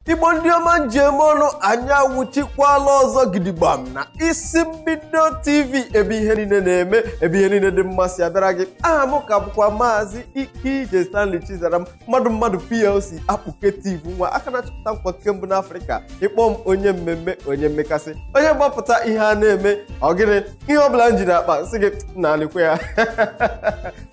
Igbo ndị ọma njem ọnụ, anyị awụchikwala ọzọ gidigbam na Isi Mbido TV, ebe ihe niile na-eme, ebe ihe niile dị mmasị abịara gị. Aha m ka bụkwa Maazị Ike Stanley Chizaram, mmadụ mmadụ PLC Akpụketiv, nwa aka na-achọpụta nkwa kemgbe n'Afrịka. Ịkpọ m onye mmemme, onye mmekasị, onye mgbapụta ihe a na-eme, ọ gịnị ihe ọbụla m jiri akpa nsị gị na alịkwe ya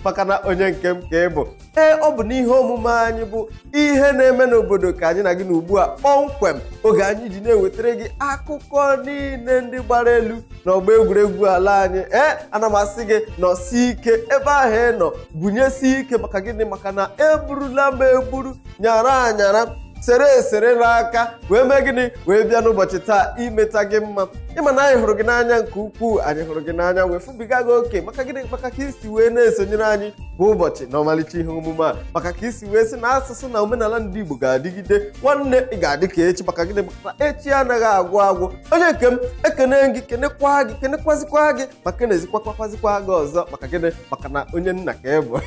maka na onye nke m ka ị bụ. Ee, ọ bụ n'ihe omume anyị bụ ihe na-eme n'obodo ka anyị na gị na ugbu a kpọmkwem, oge anyị ji na-ewetara gị akụkọ niile ndị gbara elu n'ọgba egwuregwu ala anyị. Ee, ana m asị gị nọsie ike ebe ahụ ị nọ, bunyesie ike. Maka gịnị? Maka na eburula m eburu, nyara anyara, sere esere n'aka, wee mee gịnị, wee bịa n'ụbọchị taa imeta gị mma. Ịma na anyị hụrụ gị n'anya nke ukwuu, anyị hụrụ gị n'anya wee fụbiga gị oke. Maka gịnị? Maka ka isi wee na-esonyere anyị kwa ụbọchị na ọmalịcha ihe omume a, maka ka isi wee sị na asụsụ na omenala ndị Igbo ga-adịgide. Nwanne, ị ga-adị ka echi. Maka gịnị? Maka na echi anaghị agwụ agwụ. Onye nke m, ekene gị, kenekwa gị, kenekwazikwa gị, ma kenezikwakwakwazikwa gị ọzọ. Maka gịnị? Maka na onye nna ka ị bụ.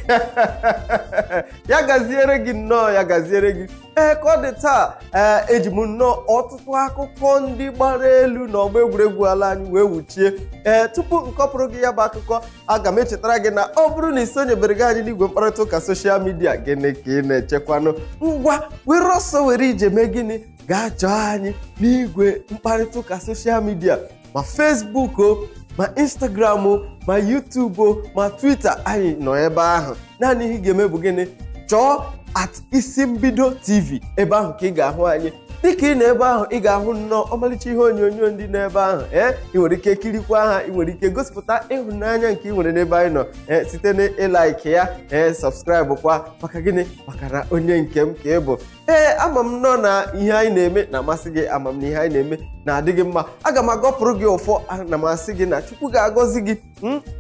Ya gaziere gị nnọọ, ya gaziere gị. Ee, ka ọ dị taa, ee, eji m nnọọ ọtụtụ akụkọ ndị gbara elu n'ọgba egwuregwu ala anyị wee wuchie. Ee, tupu nkọpụrụ gị ya bụ akụkọ, aga m echetara gị na ọ bụrụ na ị sonyebere gị anyị n'igwe mkparịta ụka social media, gịnị ka ị na-echekwanụ? Ngwa, were ọsọ were ije mee gịnị, gaa chọọ anyị n'igwe mkparịta ụka social media, ma Facebook o, ma Instagram o, ma YouTube o, ma Twitter, anyị nọ ebe ahụ. Naanị ihe ị ga-eme bụ gịnị? Chọọ @IsimbidoTV, ebe ahụ ka ị ga-ahụ anyị. Dịka ị nọ ebe ahụ, ị ga-ahụ nnọọ ọmalịcha ihe onyonyo ndị n'ebe ahụ. Ee, ị nwere ike kirikwa ha, ị nwere ike gosipụta ịhụnanya nke ị nwere n'ebe anyị nọ, ee, site na ịlike ya, ee, subscribe kwa. Maka gịnị? Maka na onye nke m ka ị bụ. Ee, ama m nọ na ihe anyị na-eme na-amasị gị, ama m na ihe anyị na-eme na-adị gị mma. Aga m agọpụrụ gị ụfọ, ana m asị gị na Chukwu ga-agọzi gị,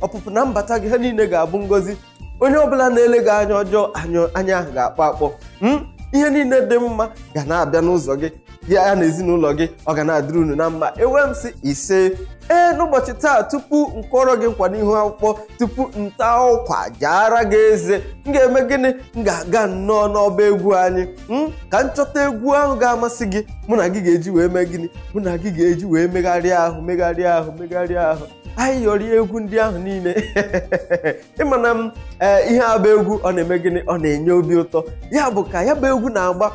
ọpụpụ na mbata gị, ha niile ga-abụ ngọzi. Onye ọbụla na-ele gị anya ọjọọ, anya ahụ ga-akpọ akpọ. Ihe niile dị mma ga na-abịa n'ụzọ gị, ya na ezinụlọ gị, ọ ga na-adịrị unu na mma. Enwe m sị ise. Ee, n'ụbọchị taa, tupu nkọrọ gị nkwa n'ihu akwụkwọ, tupu nta ụkwa jaara gị eze, m ga-eme gịnị? M ga-aga nnọọ n'ọba egwu anyị ka m chọta egwu ahụ ga-amasị gị, mụ na gị ga-eji wee mee gịnị? Mụ na gị ga-eji wee megharịa ahụ, megharịa ahụ, megharịa ahụ. Anyị yọrọ egwu ndị ahụ niile. Ịma na m, ee, ihe a bụ egwu, ọ na-eme gịnị? Ọ na-enye obi ụtọ. Ya bụ ka ya bụ egwu na-agba,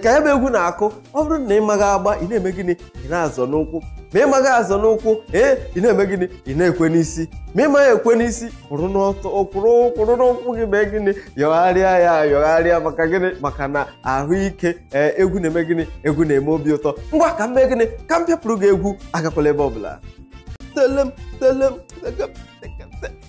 ka ya bụ egwu na-akụ, ọ bụrụ na ị maghị agba, ị na-eme gịnị? Ị na-azọ n'ụkwụ. Ma ị maghị azọ n'ụkwụ, ee, ị na-eme gịnị? Ị na-ekwe n'isi. Ma ị maghị ekwe n'isi, kwụrụ n'ọtọ, kwụrụ kwụrụ n'ụkwụ gị, mee gịnị? Yọgharịa ya, yọgharịa. Maka gịnị? Maka na ahụike. Ee, egwu na-eme gịnị? Egwu na-eme obi ụtọ. Ngwa, ka m mee gịnị? Ka m pịapụrụ gị egwu. Agakwala ebe ọbụla. Telem telem.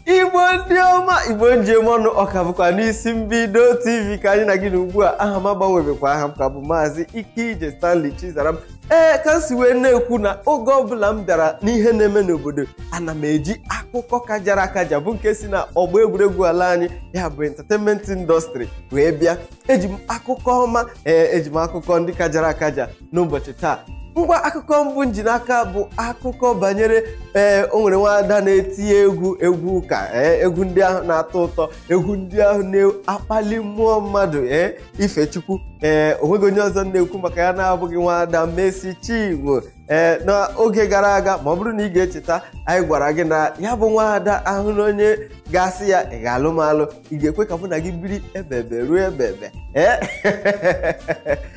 Igbo ndị ọma, Igbo njem ọnụ, ọka bụkwa n'Isi Mbido TV ka anyị na gị na ugbu a. Aha m agbanwebekwa, aha m ka bụ Maazị Ike Stanley Chizaram. Ee, ka m si wee na-ekwu na oge ọbụla m bịara n'ihe na-eme n'obodo, ana m eji akụkọ kajara akaja bụ nke si na ọgba egwuregwu ala anyị, ya bụ entertainment industry, wee bịa. Eji m akụkọ ọma, ee, eji m akụkọ ndị kajara akaja n'ụbọchị taa. Ngwa, akụkọ mbụ nji n'aka bụ akụkọ banyere, ee, o nwere nwaada na-etinye egwu, egwu ụka, ee, egwu ndị ahụ na-atọ ụtọ, egwu ndị ahụ na-akpali mmụọ mmadụ, ee, ife Chukwu. Ee, onweghị onye ọzọ na-ekwu maka ya na-abụghị nwaada Mercy Chinwo. Ee, n'oge gara aga, ma ọ bụrụ na ị ga-echeta, anyị gwara gị na ya bụ nwaada ahụ na onye ga-asị ya, "Ị ga-alụ m alụ? Ị ga-ekwe ka mụ na gị biri ebebe ruo ebebe?" Ee,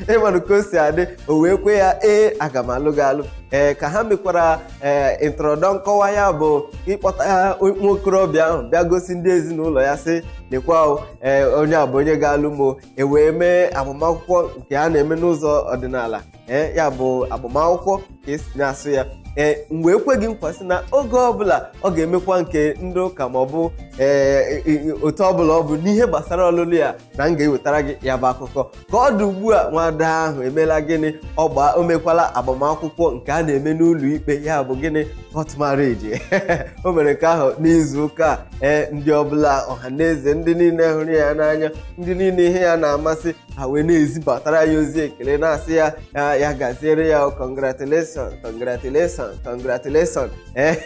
ịmanụ ka o si adị, o wee kwe ya, "Ee, aga m alụ gị alụ." Ee, ka ha mekwara, ee, ntọrọdọ nkọwa, ya bụ ịkpọta ya nwokorobịa ahụ bịa gosi ndị ezinụlọ ya, sị, "Lekwa, ee, onye a bụ onye ga-alụ m." E wee mee agbamakwụkwọ nke a na-eme n'ụzọ ọdịnala, ee, ya bụ agbamakwụkwọ ka esi na-asụ ya. Ee, mgbe ekweghị nkwa sị na oge ọbụla ọ ga-emekwa nke ndị ụka, ma ọ bụ, ee, otu ọbụla ọ bụ n'ihe gbasara ọlụlụ ya, na m ga-ewetara gị ya bụ akụkọ. Ka ọ dị ugbu a, nwada ahụ emeela gịnị? Ọgba o mekwala agbamakwụkwọ nke a na-eme n'ụlọ ikpe, ya bụ gịnị? Court marriage. O mere nke ahụ n'izu ụka a. Ee, ndị ọbụla, ọha na eze, ndị niile hụrụ ya n'anya, ndị niile ihe ya na-amasị, ha wee na-ezibatara ya ozi ekele, na-asị ya ya gaziere ya, "Congratulation, congratulation, congratulation." Ee,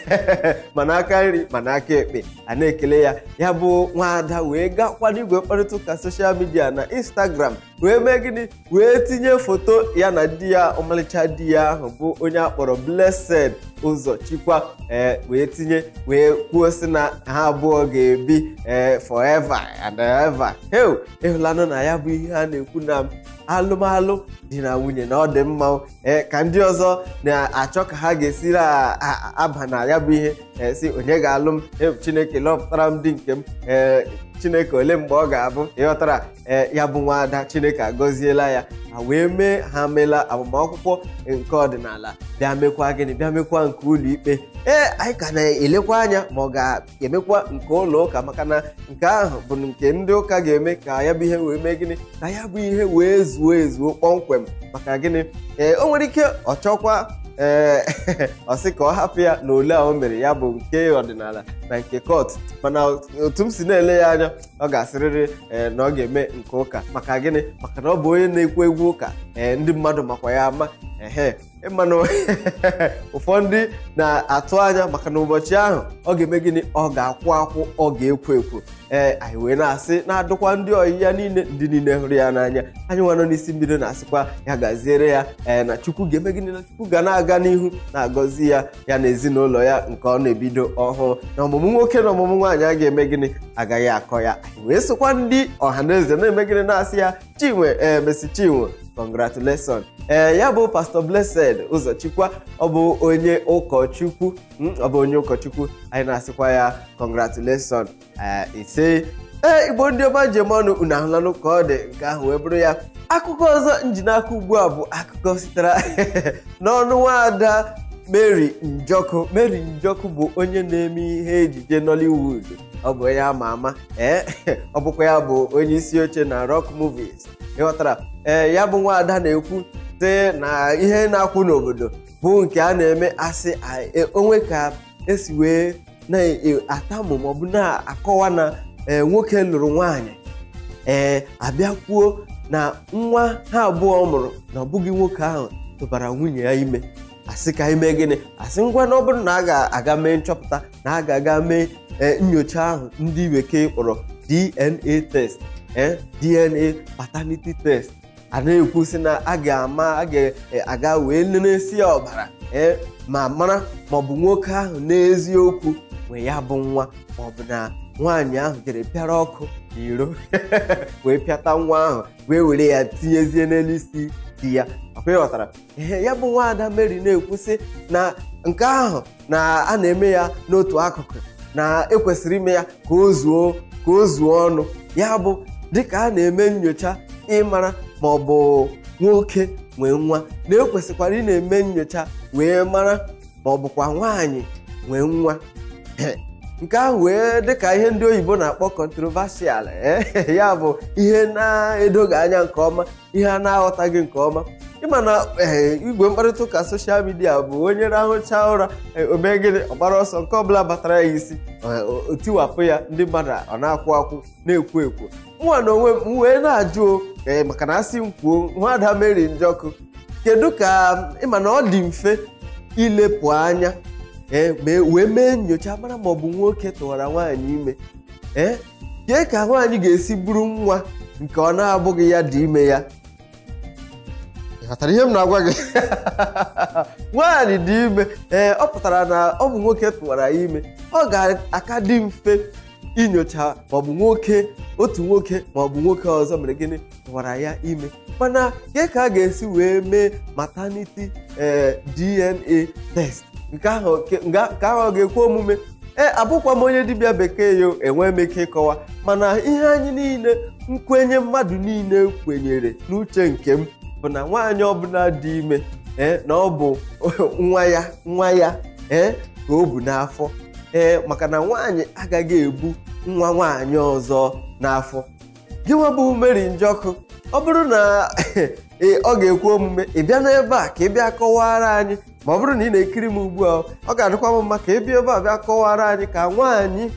mana aka nri mana aka ekpe, a na-ekele ya. Ya bụ nwaada wee gakwa n'igwe mkparịta ụka social media na Instagram. Wee mee gịnị? Wee tinye foto ya na di ya, ọmalịcha di ya ahụ bụ onye akpọrọ Blessed Ụzọchukwu. Ee, wee tinye wee kwuo sị na ha abụọ ga-ebi ee forever and ever. Heu, ịhụlanụ na ya bụ ihe a na-ekwu na alụmalụ di na nwunye na ọ dị mma. Ee, ka ndị ọzọ na-achọ ka ha ga-esiri aba na ya bụ ihe, si onye ga-alụ m, Chineke lọpụtara m di nke m, ee Chineke ole mgbe ọ ga-abụ, ịghọtara? Ee, ya bụ nwaada, Chineke agọziela ya, ha wee mee, ha meela agbamakwụkwọ nke ọdịnala, bịa mekwa gịnị, bịa mekwa nke ụlọ ikpe. Ee, anyị ka na-elekwa anya ma ọ ga-emekwa nke ụlọ ụka, maka na nke ahụ bụ nke ndị ụka ga-eme ka ya bụ ihe wee mee gịnị, ka ya bụ ihe wee zuo ezuo kpọmkwem. Maka gịnị? Ee, o nwere ike ọ chọkwa, ee, ọ sị ka ọ hapụ ya na ole a o mere ya bụ nke ọdịnala na nke court, mana otu m si na-ele ya anya, ọ ga-asịrịrị na ọ ga-eme nke ụka. Maka gịnị? Maka na ọ bụ onye na-ekwu egwu ụka, ee, ndị mmadụ makwa ya ama. Ehe, ịmanụ ụfọdụ na-atụ anya maka na ụbọchị ahụ ọ ga-eme gịnị, ọ ga-akwụ akwụ, ọ ga-ekwo ekwo. Ee, anyị wee na-asị na-adụkwa ndị ọyị ya niile, ndị niile hụrụ ya n'anya, anyị nwa nọ n'isi mbido na-asịkwa ya gaziere ya. Ee, na Chukwu ga-eme gịnị, na Chukwu ga na-aga n'ihu na-agọzi ya, ya na ezinụlọ ya nke ọ na-ebido ọhụụ, na ọmụmụ nwoke na ọmụmụ nwaanyị a ga-eme gịnị, agaghị akọ ya. Anyị wee sịkwa ndị ọha na eze na-eme gịnị, na-asị ya Chinwe, ee, Mercy Chinwe, congratulations. Ee, ya bụ Pastor Blessed Ụzọchukwu, ọ bụ onye ụkọchukwu, ọ bụ onye ụkọchukwu, anyị na-asịkwa ya congratulations. Ise. Ee, Igbo ndị ọma njem ọnụ, unu ahụlanụ ka ọ dị, nke ahụ wee bụrụ ya. Akụkọ ọzọ nji n'aka ugbu a bụ akụkọ sitere n'ọnụ nwaada Mary Njọkụ. Mary Njọkụ bụ onye na-eme ihe ejije Nollywood, ọ bụ onye ama ama. Ee, ọ bụkwa ya bụ onye isi oche na Rock Movies, ịghọtara? Ee, ya bụ nwaada na-ekwu sị na ihe na-akwụ n'obodo bụ nke a na-eme asị onwe ka esi wee na-atamụ maọbụ na-akọwa na nwoke lụrụ nwaanyị, ee, abịa kwuo na nwa ha abụọ mụrụ na ọ bụghị nwoke ahụ tụbara nwunye ya ime. Asị ka ime gịnị? Asị ngwa, na ọ bụrụ na a ga-aga mee nchọpụta, na a ga-aga mee nyocha ahụ ndị bekee kpọrọ DNA test, DNA paternity test, a na-ekwu sị na a ga-ama, a ga-aga wee nenesi ya ọbara, ee, ma mara maọbụ nwoke ahụ n'eziokwu nwe ya bụ nwa, maọbụ na nwaanyị ahụ jere pịara ọkụ n'iro wee pịata nwa ahụ wee were ya tinyezie n'elu isi di ya. Ọkwa ịghọtara? Ee, ya bụ nwaada Mary na-ekwu sị na nke ahụ na a na-eme ya n'otu akụkụ, na ekwesịrị ime ya ka o zuo, ka o zuo ọnụ. Ya bụ dịka a na-eme nyocha ịmara ma ọ bụ nwoke nwee nwa, na ekwesịkwara ị na-eme nyocha wee mara ma ọ bụkwa nwaanyị nwee nwa. Nke ahụ wee dịka ihe ndị oyibo na-akpọ controversial, ya bụ ihe na-edoghị anya nke ọma, ihe a na-aghọtaghị nke ọma. Ịma na igwe mkparịta ụka social media bụ onye rahụcha ụra omee gịnị, ọgbara ọsọ, nke ọbụla batara ya isi o tiwapụ ya, ndị mmadụ ọ na-akwụ akwụ na-ekwo ekwo. Nwa na onwe m wee na-ajụ, ee, maka na asị m kwuo, nwaada Mary Njọkụ, kedu ka ịma na ọ dị mfe ilepụ anya, ee, wee mee nyocha mara ma ọ bụ nwoke tụwara nwaanyị ime? Ee, kee ka nwaanyị ga-esi buru nwa nke ọ na-abụghị ya dị ime ya? Ị ghọtara ihe m na-agwa gị? Nwaanyị dị ime, ee, ọ pụtara na ọ bụ nwoke tụwara ya ime. Ọ ga-aka dị mfe inyocha maọbụ nwoke, otu nwoke maọbụ nwoke ọzọ mere gịnị, tụwara ya ime. Mana ke ka a ga-esi wee mee maternity ee DNA test, nke ahụ ọ ga-ekwe omume? Ee, abụkwa m onye dibịa bekee, yo enwe m ike ịkọwa, mana ihe anyị niile nkwenye, mmadụ niile kwenyere n'uche nke m bụ na nwaanyị ọbụla dị ime, ee, na ọ bụ nwa ya, nwa ya, ee, ka o bu n'afọ. Ee, maka na nwaanyị agaghị ebu nwa nwaanyị ọzọ n'afọ. Gị nwa bụ Mary Njọkụ, ọ bụrụ na ọ ga-ekwe omume, ị bịa n'ebe a ka ị bịa kọwara anyị. Ma ọ bụrụ na ị na-ekiri m ugbu a, ọ ga-adịkwa m mma ka ị bịa ebe a bịa kọwara anyị ka nwaanyị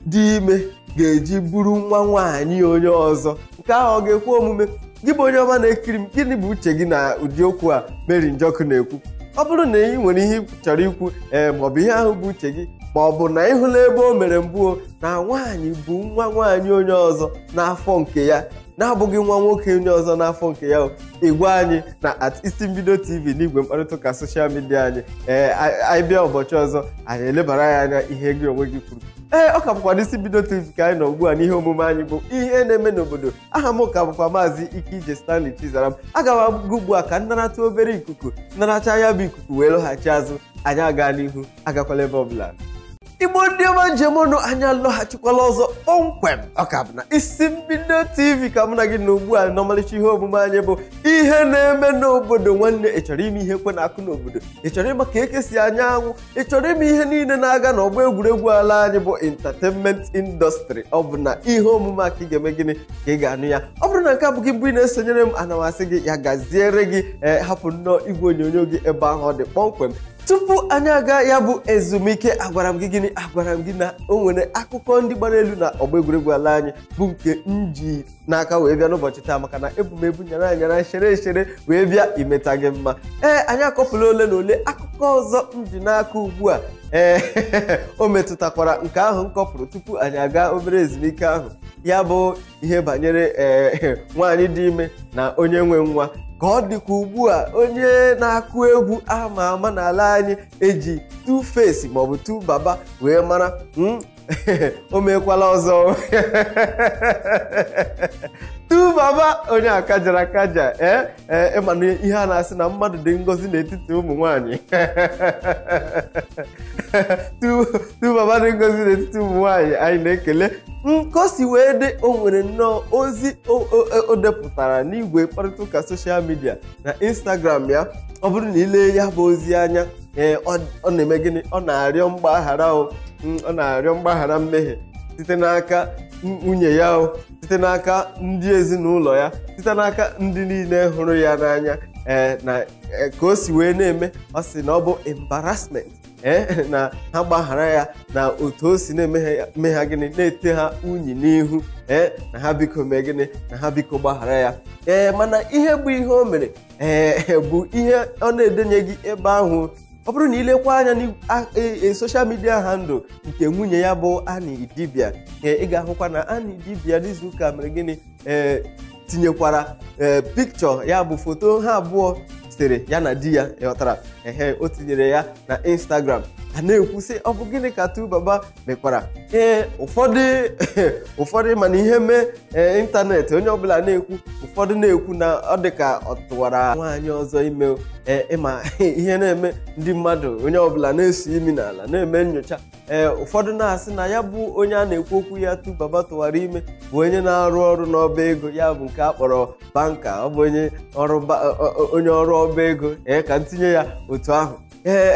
dị ime ga-eji buru nwa nwaanyị onye ọzọ. Nke ahụ ọ ga-ekwe omume? Gị bụ onye ọma na-ekiri m, gịnị bụ uche gị na ụdị okwu a Mary Njọkụ na-ekwu? Ọ bụrụ na ị nwere ihe ị chọrọ ikwu, ee, maọbụ ihe ahụ bụ uche gị, Ma ọ bụ na ịhụla ebe o mere mbụ na nwaanyị bụ nwa nwaanyị onye ọzọ n'afọ nke ya, na-abụghị nwa nwoke onye ọzọ n'afọ nke ya, ịgwa anyị na @isimbidotv n'igwe mkparịta ụka soshal midia anyị. Ee, anyị bịa ụbọchị ọzọ anyị elebara ya anya ihe gị onwe gị kwuru. Ee, ọ ka bụkwa n'Isi Mbido TV ka anyị nọ ugbu a n'ihe omume anyị bụ ihe na-eme n'obodo. Aha m ka bụkwa Maazị Ike Stanley Chizaram. Aga m aga ugbu a ka nnarata obere ikuku, nnaracha ya bụ ikuku wee lọghachi azụ. Anyị aga n'ihu, agakwala ebe ọbụla. Igbo ndị ọma njem ọnụ, anyị alọghachikwala ọzọ kpọmkwem. Ọ ka bụ na Isi Mbido TV ka mụ na gị na ugbu a n'ọmalịcha ihe omume anyị bụ ihe na-eme n'obodo. Nwanne, ị chọrọ ime ihe kwe na-akụ n'obodo? Ị chọrọ ịma ka eke si anya anwụ? Ị chọrọ ime ihe niile na-aga n'ọgbọ egwuregwu ala anyị bụ entertainment industry? Ọ bụ na ihe omume a ka ị ga-eme gịnị ka ị ga-anụ ya. Ọ bụrụ na nke a bụ gị mbụ ị na-esonyere m, ana m asị gị ya gaziere gị. Ee, hapụ nnọọ igwe onyonyo gị ebe ahụ ọ dị kpọmkwem. Tupu anyị aga ya bụ ezumike, agwara m gị gịnị? Agwara m gị na o nwere akụkọ ndị gbara elu na ọgba egwuregwu ala anyị bụ nke m ji n'aka wee bịa n'ụbọchị taa, maka na ebumebu nyara anyara shere eshere wee bịa imeta gị mma. Ee, anyị akọpụla ole na ole akụkọ ọzọ m ji n'aka ugbu a. Ee, o metụtakwara nke ahụ m kọpụrụ tupu anyị aga obere ezumike ahụ, ya bụ ihe banyere ee nwaanyị dị ime na onye nwe nwa. Ka ọ dịkwa ugbu a, onye na-akụ egwu ama ama n'ala anyị eji 2Face maọbụ 2Baba wee mara, o mekwala ọzọ. 2Baba onye akajara akaja. Ee, ịmana ihe a na-asị na mmadụ dị ngọzi n'etiti ụmụ nwanyị. 2Baba dị ngọzi n'etiti ụmụ nwanyị, anyị na-ekele nke o si wee dị. O nwere nnọọ ozi o depụtara n'igwe mkparịta ụka soshal midia na Instagram ya. Ọ bụrụ na ile ya bụ ozi anya, ee, ọ na-eme gịnị? Ọ na-arịọ mgbaghara, ọ na-arịọ mgbaghara mmehie site n'aka nwunye ya, o site n'aka ndị ezinụlọ ya, site n'aka ndị niile hụrụ ya n'anya. Ee, na ka o si wee na-eme, ọ sị na ọ bụ embarrassment, ee, na ha gbaghara ya na otu o si na-eme ha gịnị, na-ete ha unyi n'ihu. Ee, na ha biko mee gịnị, na ha biko gbaghara ya. Ee, mana ihe bụ ihe o mere, ee, bụ ihe ọ na-edenyeghị ebe ahụ. Ọ bụrụ na ilekwa anya na soshal midia handle nke nwunye ya bụ Annie Idibia, ị ga-ahụkwa na Annie Idibia n'izuụka mere gịnị, ee, tinyekwara ee pikchọ ya bụ foto ha abụọ sere ya na di ya, ịghọtara? Ehe, o tinyere ya na Instagram. A na-ekwu sị ọ bụ gịnị ka 2Baba mekwara? Ee, ụfọdụ mana ihe mee ee ịntanetị, onye ọbụla na-ekwu, ụfọdụ na-ekwu na ọ dị ka ọ tụwara nwaanyị ọzọ ime. Ee, ịma ihe na-eme ndị mmadụ, onye ọbụla na-eso imi n'ala na-eme nyocha. Ee, ụfọdụ na-asị na ya bụ onye a na-ekwu okwu ya 2Baba tụwara ime bụ onye na-arụ ọrụ n'ọba ego, ya bụ nke a kpọrọ banka. Ọ bụ onye ọrụ ọba ego. Ee, ka ntinye ya otu ahụ. Ee,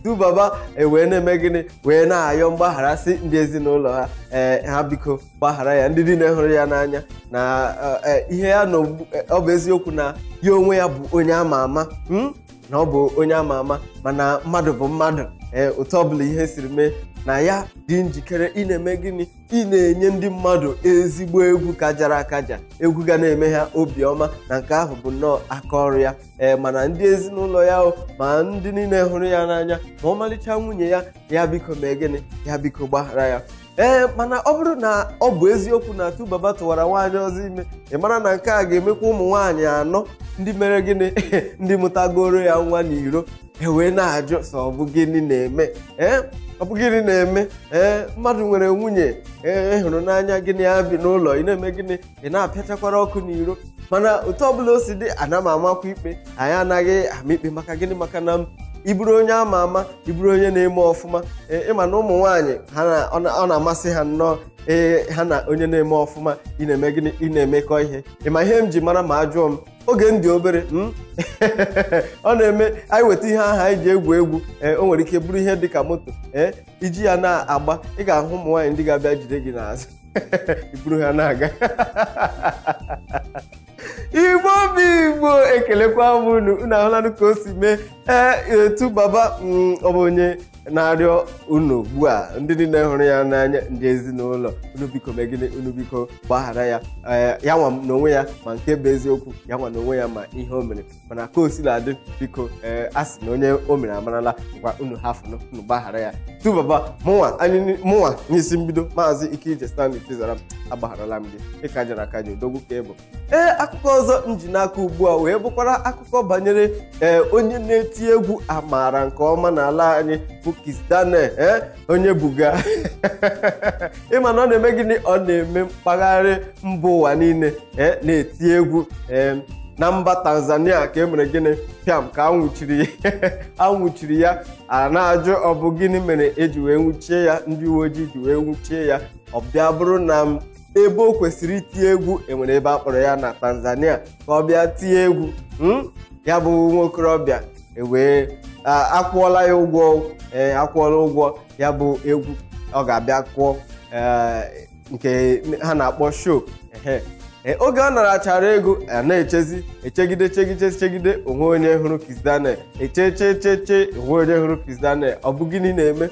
2Baba wee na-eme gịnị, wee na-ayọ mgbaghara sị ndị ezinụlọ ha, ee, ha biko gbaghara ya, ndị niile hụrụ ya n'anya na ihe ya na ọ bụ eziokwu na ya onwe ya bụ onye ama ama, na ọ bụ onye ama ama, mana mmadụ bụ mmadụ. Ee, otu ọbụla ihe siri mee, na ya dị njikere ị na-eme gịnị, ị na-enye ndị mmadụ ezigbo egwu kajara akaja, egwu ga na-eme ha obiọma, na nke ahụ bụ nnọọ aka ọrụ ya. Ee, mana ndị ezinụlọ ya o, ma ndị niile hụrụ ya n'anya, ma ọmalịcha nwunye ya, ya biko mee gịnị, ya biko gbaghara ya. Ee, mana ọ bụrụ na ọ bụ eziokwu na 2Baba tụwara nwaanyị ọzọ ime, ị mara na nke a ga-emekwa ụmụ nwaanyị anọ ndị mere gịnị, ndị mụtagoro ya nwa n'iro, e wee na-ajụ sọ ọ bụ gịnị na-eme. Ee, ọ bụ gịnị na-eme? Ee, mmadụ nwere nwunye ee hụrụ n'anya, gịnị ya bi n'ụlọ, ị na-eme gịnị, ị na-apịachakwara ọkụ n'iro. Mana otu ọbụla o si dị, ana m amakwa ikpe, anyị anaghị ama ikpe. Maka gịnị? Maka na ịbụrụ onye ama ama, ịbụrụ onye na-eme ọfụma, ịma na ụmụ nwaanyị ọ na-amasị ha nnọọ. Ee, ha na onye na-eme ọfụma ị na-eme gịnị, ị na-emekọ ihe. Ịma ihe m ji mara ma ajụọ m oge m dị obere, ọ na-eme anyị weta ihe ahụ anyị ji egwu egwu. Ee, o nwere ike bụrụ ihe dị ka moto, ee, iji ya na-agba, ị ga-ahụ ụmụ nwaanyị ndị ga-abịa jide gị n'azụ, iburu ha na-aga. Igbo bụ Igbo, ekelekwa m unu. Unu ahụlanụ ka o si mee. Ee, 2Baba ọ bụ onye Na-arịọ unu ugbu a, ndị niile hụrụ ya n'anya, ndị ezinụlọ unu, biko mee gịnị? Unu biko gbaghara ya. Ee, ya nwa n'onwe ya ma nke bụ eziokwu, ya nwa n'onwe ya ma ihe o mere. Mana ka o sila dị, biko, ee, a sị na onye o mere amarala. Ngwa, unu hafụnụ, unu gbaghara ya. 2Baba, mụnwa anyị, mụnwa n'isi mbido, Maazị Ike Stanley Chizaram, agbagharala m gị ịka jara aka ji odogwu ka ịbụ. Ee, akụkọ ọzọ m ji n'aka ugbu a wee bụkwara akụkọ banyere ee onye na-eti egwu amaara nke ọma n'ala anyị bụ Kizz Daniel. Ee, onye buga ịma na ọ na-eme gịnị? Ọ na-eme mpaghara mba ụwa niile, ee, na-eti egwu. Ee, na mba Tanzania ka e mere gịnị? Pịam ka anwụchiri ya. A na-ajụ, ọ bụ gịnị mere eji wee nwụchie ya? Ndị uwe ojii ji wee nwụchie ya, ọ bịa bụrụ na ebe o kwesịrị itinye egwu, enwere ebe a kpọrọ ya na Tanzania ka ọ bịa tinye egwu. Ya bụ nwokorobịa ewee akwụọla ya ụgwọ. Ee, akwụọla ụgwọ ya bụ egwu ọ ga-abịa kụọ, nke ha na-akpọ show. Ehe, oge ọ narachara ego, a na-echezi, echegide, chegide, chegide, onwe onye hụrụ Kizz Daniel. Eche, eche, eche, eche, onwe onye hụrụ Kizz Daniel. Ọ bụ gịnị na-eme?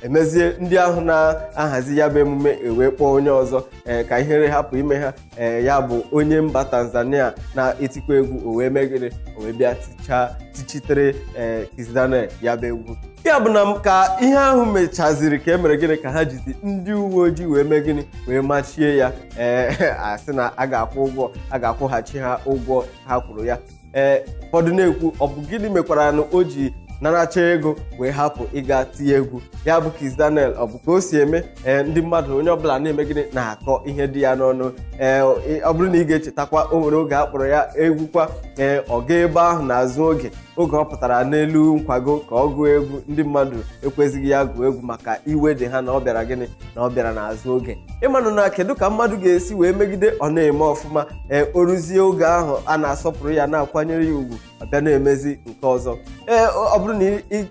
Emezie, ndị ahụ na-ahazi ya bụ emume ewee kpọọ onye ọzọ, ee, ka ihere hapụ ime ha. Ee, ya bụ onye mba Tanzania na-etikwa egwu, o wee megide, o wee bịa tichaa, tichitere ee Kizz Daniel ya bụ egwu. Ya bụ na ka ihe ahụ mechaziri, ka e mere gịnị? Ka ha jizi ndị uwe ojii wee mee gịnị? Wee machie ya. Ee, asị na a ga-akwụ ụgwọ, a ga-akwụghachi ha ụgwọ ha kwụrụ ya. Ee, ụfọdụ na-ekwu, ọ bụ gịnị mekwara na o ji naracha ego wee hapụ ịga tinye egwu ya bụ Kizz Daniel? Ọ bụ ka o si eme. Ee, ndị mmadụ, onye ọbụla na-eme gịnị? Na-akọ ihe dị ya n'ọnụ. Ee, ọ bụrụ na ị ga-echetakwa, o nwere oge a kpọrọ ya egwu kwa. Ee, ọ gaa ebe ahụ n'azụ oge. Oge ọ pụtara n'elu nkwago ka ọ gụọ egwu, ndị mmadụ ekwezighị ya gụọ egwu maka iwe dị ha na ọ bịara gịnị? Na ọ bịara n'azụ oge. Ịmanụ na kedu ka mmadụ ga-esi wee megide ọ na-eme ọfụma? Ee, o ruzie oge ahụ a na-asọpụrụ ya, na-akwanyere ya ugwu, ọ bịa na-emezi nke ọzọ. Ee, ọ bụrụ na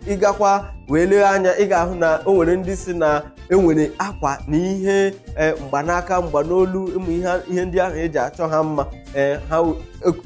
ị gakwa wee lee anya, ị ga-ahụ na o nwere ndị si na enwere akwa na ihe mgbanaka, mgbanolu, ụmụ ihe ndị ahụ eji achọ ha mma, ee,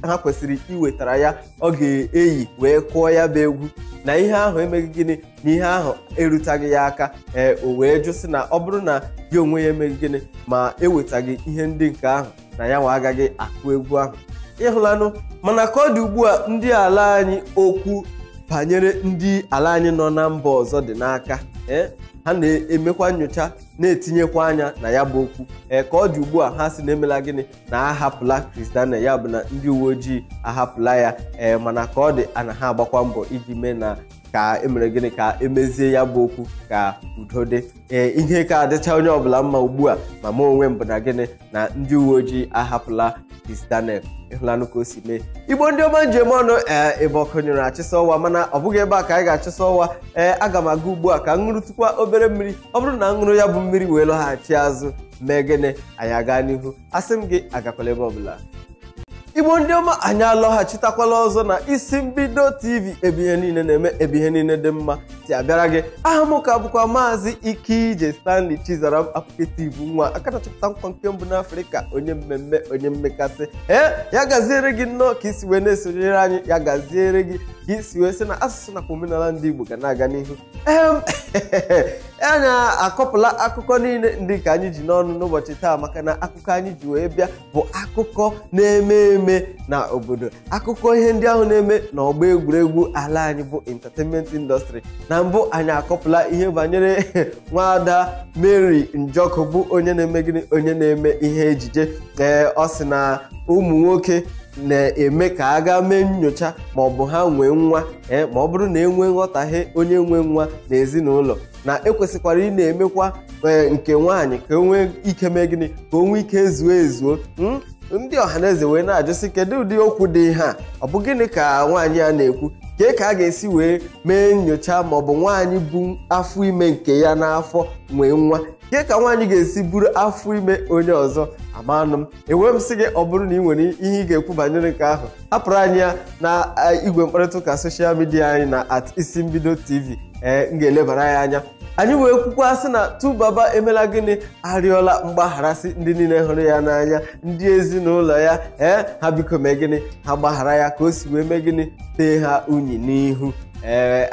ha kwesịrị iwetara ya ọ ga-eyi wee kụọ ya bụ egwu, na ihe ahụ emeghị gịnị? Na ihe ahụ erutaghị ya aka. Ee, o wee jụ sị na ọ bụrụ na ya onwe ya emeghị gịnị ma ewetaghị ihe ndị nke ahụ, na ya nwa agaghị akụ egwu ahụ. Ịhụlanụ? Mana ka ọ dị ugbu a, ndị ala anyị, okwu banyere ndị ala anyị nọ na mba ọzọ dị n'aka. Ee, ha na-emekwa nyocha, na-etinyekwa anya na ya bụ okwu. Ee, ka ọ dị ugbu a, ha si na-emela gịnị? Na ahapụla Kizz Daniel, ya bụ na ndị uwe ojii ahapụla ya. Ee, mana ka ọ dị ana, ha agbakwa mbọ iji mee na ka emere gịnị? Ka emezie ya bụ okwu, ka udo dị. Ee, ihe ka adịcha onye ọbụla mma ugbu a, ma mụ onwe m, bụ na gịnị? Na ndị uwe ojii ahapụla Kizz Daniel. Ịhụlanụ ka o si mee? Igbo ndị ọma njem ọnụ, ee, ebe ọkụ nyụrụ achịsa ọwa, mana ọ bụghị ebe a ka anyị ga-achịsa ọwa. Ee, aga m aga ugbu a ka m ṅụrụtụkwa obere mmiri. Ọ bụrụ na m ṅụrụ ya bụ mmiri wee lọghachi azụ, mee gịnị? Anyị aga n'ihu. Asị m gị, agakwala ebe ọbụla. Igbo ndị ọma, anyị alọghachitakwala ọzọ na Isi Mbido TV, ebe ihe niile na-eme, ebe ihe niile dị mma si abịara gị. Aha m ka bụkwa Maazị Ike Stanley Chizaram Apụketiv, nwa aka na-achọpụta nkwa nke mbụ n'Afrịka, onye mmemme, onye mmekasị. Ee, ya gaziere gị nnọọ ka isi wee na-esonyere anyị. Ya gaziere gị ka isi wee sị na asụsụ nakwa omenala ndị Igbo ga na-aga n'ihu. Anyị akọpụla akụkọ niile ndị ka anyị ji n'ọnụ n'ụbọchị taa, maka na akụkọ anyị ji wee bịa bụ akụkọ na-eme eme na obodo, akụkọ ihe ndị ahụ na-eme n'ọgba egwuregwu ala anyị bụ entertainment industry. Na mbụ, anyị akọpụla ihe banyere nwaada Mary Njọkụ, bụ onye na-eme gịnị? Onye na-eme ihe ejije. Ee, ọ sị na ụmụ nwoke na-eme ka a gaa mee nyocha ma ọ bụ ha nwee nwa. Ee, ma ọ bụrụ na enwee nghọtahie onye nwe nwa na ezinụlọ, na ekwesịkwara ị na-emekwa nke nwaanyị ka o nwee ike mee gịnị? Ka o nwee ike zuo ezuo. Ndị ọhaneze wee na-ajụsị, kedu ụdị okwu dị ihe a? Ọ bụ gịnị ka nwaanyị a na-ekwu? Kee ka a ga-esi wee mee nyocha ma ọ bụ nwaanyị bụ afọ ime nke ya n'afọ nwee nwa? Kee ka nwaanyị ga-esi buru afọ ime onye ọzọ? Amanụ m enwe m sị gị, ọ bụrụ na ị nwere ihe ị ga-ekwu banyere nke ahụ, hapụrụ anyị ya na igwe mkparịta ụka social media anyị na @isimbidotv. Ee, m ga-elebara ya anya. Anyị wee kwukwa sị na 2Baba emela gịnị? Arịọla mgbagharasị ndị niile hụrụ ya n'anya, ndị ezinụlọ ya. Ee, ha biko mee gịnị? Ha gbaghara ya ka o si wee mee gịnị? Tee ha unyi n'ihu. Ee,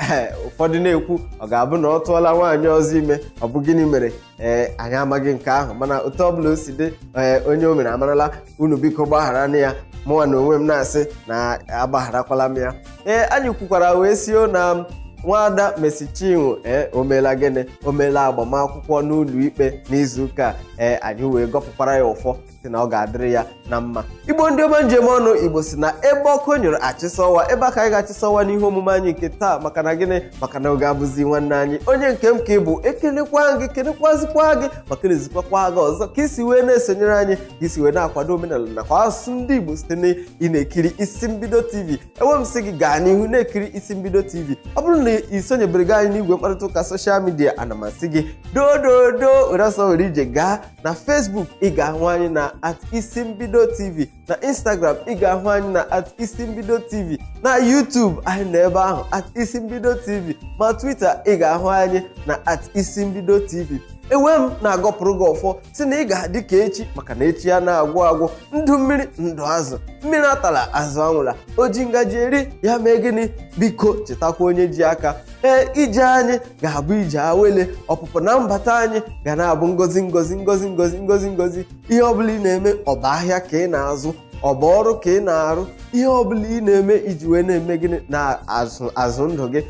ụfọdụ na-ekwu ọ ga-abụ na ọ tụọla nwaanyị ọzọ ime, ọ bụ gịnị mere? Ee, anyị amaghị nke ahụ, mana otu ọbụla o si dị, ee, onye o mere amarala. Unu biko gbaghara ya, mụnwa na onwe m na-asị na agbagharakwala m ya. Ee, anyị kwukwara wee sio na nwaada Mercy Chinwo ee o meela gịnị? O meela agbamakwụkwọ n'ụlọ ikpe n'izuụka. Ee, anyị wee gọpụkwara ya ụfọ si na ọ ga-adịrị ya na mma. Igbo ndị ọma njem ọnụ, Igbo si na ebe ọkụ nyụrụ achịsa ọwa, ebe aka anyị ga-achịsa ọwa n'ihe omume anyị nke taa. Maka na gịnị? Maka na oge abụzi nwanne anyị onye nke m ka ị bụ. Ekelekwa gị, kelekwazikwa gị, maka na-ezikwakwa gị ọzọ ka isi wee na-esonyere anyị, ka isi wee na-akwado omenala nakwa asụsụ ndị Igbo site na ị na-ekiri Isi Mbido TV. Enwe m sị gị gaa n'ihu na-ekiri Isi Mbido TV. Ọ bụrụ na ị sonyebere gị anyị n'igwe mkparịta ụka social media, ana m asị gị dododo were ọsọ were ije gaa na Facebook, ị ga-ahụ anyị na @isimbidotv, na Instagram ị ga-ahụ anyị na @isimbidotv, na YouTube anyị nọ ebe ahụ @isimbidotv, ma Twitter ị ga-ahụ anyị na @isimbidotv. Ewe m na-agọpụrụ gị ọfọ si na ị ga-adị ka echi, maka na echi ya na-agwụ agwụ. Ndụ mmiri ndụ azụ, mmiri atala azụ anwụla, o ji ngaji eri ya mee gịnị? Biko chetakwa onye ji aka. Ee, ije anyị ga-abụ ije awele, ọpụpụ na mbata anyị ga na-abụ ngozi ngozi ngozi ngozi ngozi ngozi. Ihe ọbụla ị na-eme, ọ bụ ahịa ka ị na-azụ, ọ bụ ọrụ ka ị na-arụ, ihe ọbụla ị na-eme iji wee na-eme gịnị na azụ ndụ gị,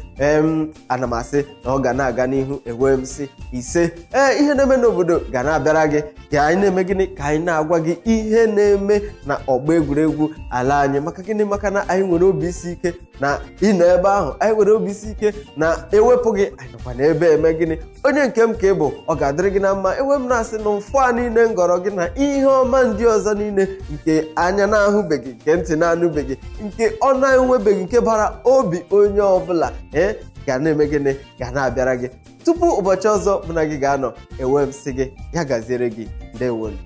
ana m asị na ọ ga na-aga n'ihu. Enwe m sị ise. Ee, ihe na-eme n'obodo ga na-abịara gị, ka anyị na-eme gịnị? Ka anyị na-agwa gị ihe na-eme na ọgba egwuregwu ala anyị. Maka gịnị? Maka na anyị nwere obi isi ike na ịnọ ebe ahụ, anyị nwere obi isi ike na ewepụ gị, anyị nọkwa n'ebe eme gịnị? Onye nke m ka ị bụ, ọ ga-adịrị gị na mma. Enwe m na-asị na ụfụ a niile ngọrọ gị na ihe ọma ndị ọzọ niile nke anya na-ahụbeghị, nke ntị na-anụbeghị, nke ọ na-enwebeghị, nke bara obi onye ọbụla, ee, ga na-eme gịnị? Ga na-abịara gị. Tupu ụbọchị ọzọ mụ na gị ga-anọ, enwe m sị gị ya gaziere gị. Ndewonu.